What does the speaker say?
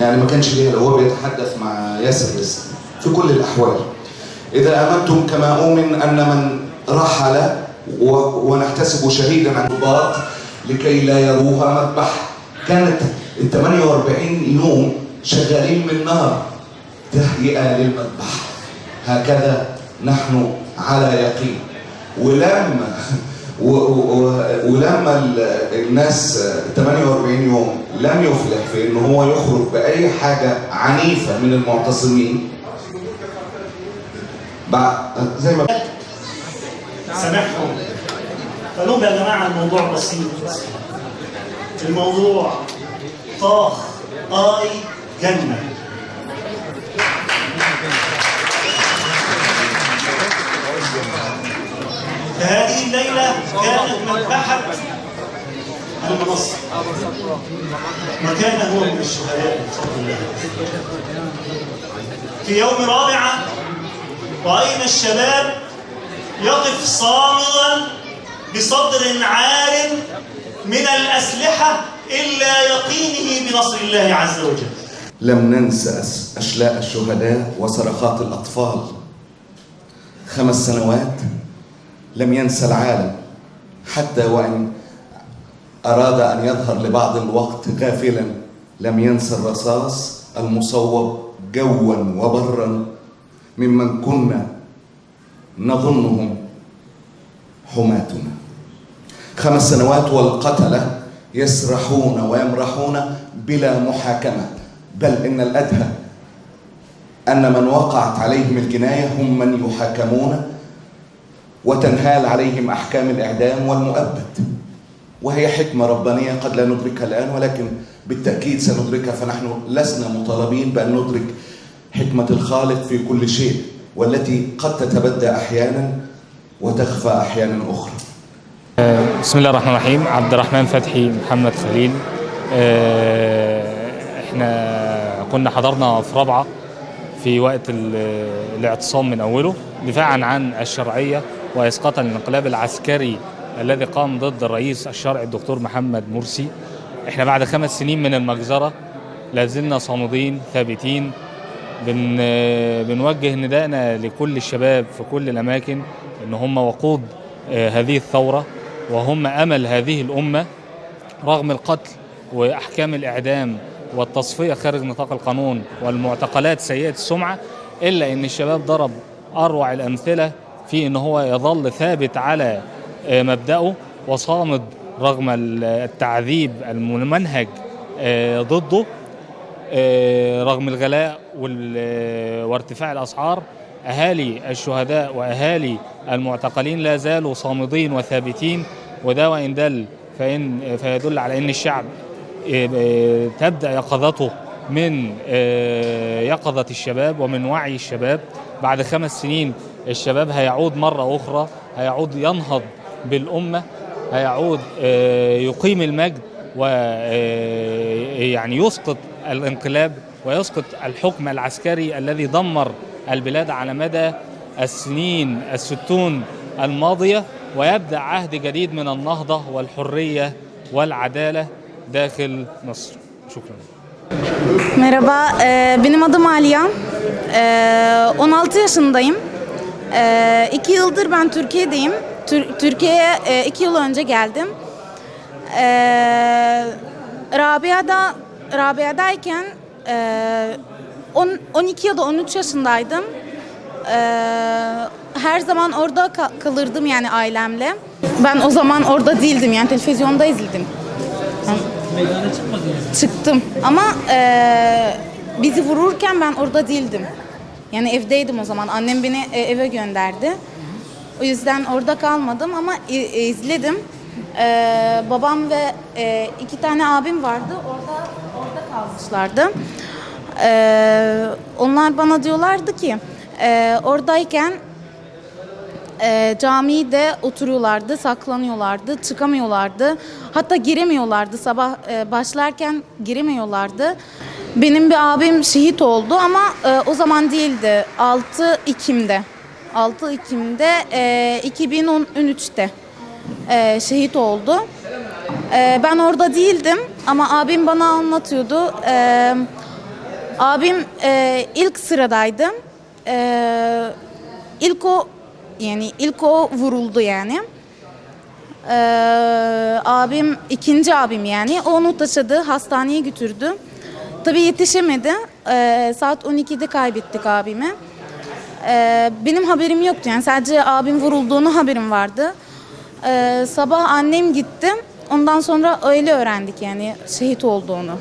يعني ما كانش ليها، هو بيتحدث مع ياسر رزق. في كل الأحوال إذا آمنتم كما أؤمن أن من رحل ونحتسب شهيدا عن ضباط لكي لا يروها مذبح. كانت ال 48 يوم شغالين من نار تهيئة للمذبح. هكذا نحن على يقين. ولما الناس 48 يوم لم يفلح في إنه هو يخرج بأي حاجة عنيفة من المعتصمين زي ما سامحهم. قال لهم يا جماعة الموضوع بسيط، الموضوع طاخ آي جنة. فهذه الليلة كانت مذبحة المنصة، وكان هو من الشهداء بفضل الله. في يوم رابعة رأينا الشباب يقف صامدا بصدر عار من الأسلحة إلا يقينه بنصر الله عز وجل. لم ننسى أشلاء الشهداء وصرخات الأطفال. 5 سنوات لم ينسى العالم، حتى وإن أراد أن يظهر لبعض الوقت غافلا لم ينسى الرصاص المصوب جوا وبرا ممن كنا نظنهم حماتنا. 5 سنوات والقتلة يسرحون ويمرحون بلا محاكمة، بل إن الأدهى أن من وقعت عليهم الجناية هم من يحاكمون وتنهال عليهم أحكام الإعدام والمؤبد. وهي حكمة ربانية قد لا ندركها الآن، ولكن بالتأكيد سندركها، فنحن لسنا مطالبين بأن ندرك حكمة الخالق في كل شيء، والتي قد تتبدى أحيانا وتخفى أحيانا أخرى. بسم الله الرحمن الرحيم. عبد الرحمن فتحي محمد خليل. احنا كنا حضرنا في رابعة في وقت الاعتصام من أوله دفاعا عن الشرعية وإسقاطا للانقلاب العسكري الذي قام ضد الرئيس الشرعي الدكتور محمد مرسي. احنا بعد 5 سنين من المجزرة لازلنا صامدين ثابتين. بنوجه ندائنا لكل الشباب في كل الأماكن إن هم وقود هذه الثورة وهم أمل هذه الأمة، رغم القتل وأحكام الإعدام والتصفية خارج نطاق القانون والمعتقلات سيئة السمعة، إلا إن الشباب ضرب أروع الأمثلة في إن هو يظل ثابت على مبدأه وصامد رغم التعذيب الممنهج ضده، رغم الغلاء وارتفاع الأسعار. أهالي الشهداء وأهالي المعتقلين لا زالوا صامدين وثابتين، وده وإن دل فيدل على أن الشعب تبدأ يقظته من يقظة الشباب ومن وعي الشباب. بعد 5 سنين الشباب هيعود مرة أخرى، هيعود ينهض بالأمة، هيعود يقيم المجد ويعني يسقط الانقلاب ويسقط الحكم العسكري الذي دمر البلاد على مدى السنين 60 الماضية، ويبدأ عهد جديد من النهضة والحرية والعدالة داخل مصر. شكرا. Merhaba, benim adım Aliya. 16 yaşındayım. 2 yıldır ben Türkiye'deyim. Türkiye'ye 2 yıl önce geldim. Rabia'dayken 12 ya da 13 yaşındaydım. Her zaman orada kalırdım yani ailemle. Ben o zaman orada değildim, yani televizyonda izledim. Meydana çıkmadınız. Çıktım ama bizi vururken ben orada değildim. Yani evdeydim o zaman. Annem beni eve gönderdi. O yüzden orada kalmadım ama izledim. Babam ve 2 tane abim vardı. Orada kalmışlardı. Onlar bana diyorlardı ki oradayken camide oturuyorlardı, saklanıyorlardı, çıkamıyorlardı. Hatta giremiyorlardı. Sabah başlarken giremiyorlardı. Benim bir abim şehit oldu ama o zaman değildi. 6 Ekim'de. 6 Ekim'de 2013'te şehit oldu. Ben orada değildim ama abim bana anlatıyordu. Abim ilk sıradaydı. İlk o yani ilk o vuruldu yani. Abim ikinci abim yani onu taşıdı hastaneye götürdü. Tabii yetişemedi. Saat 12'de kaybettik abimi. Benim haberim yoktu yani sadece abim vurulduğunu haberim vardı. Sabah annem gitti. Ondan sonra öyle öğrendik yani şehit olduğunu.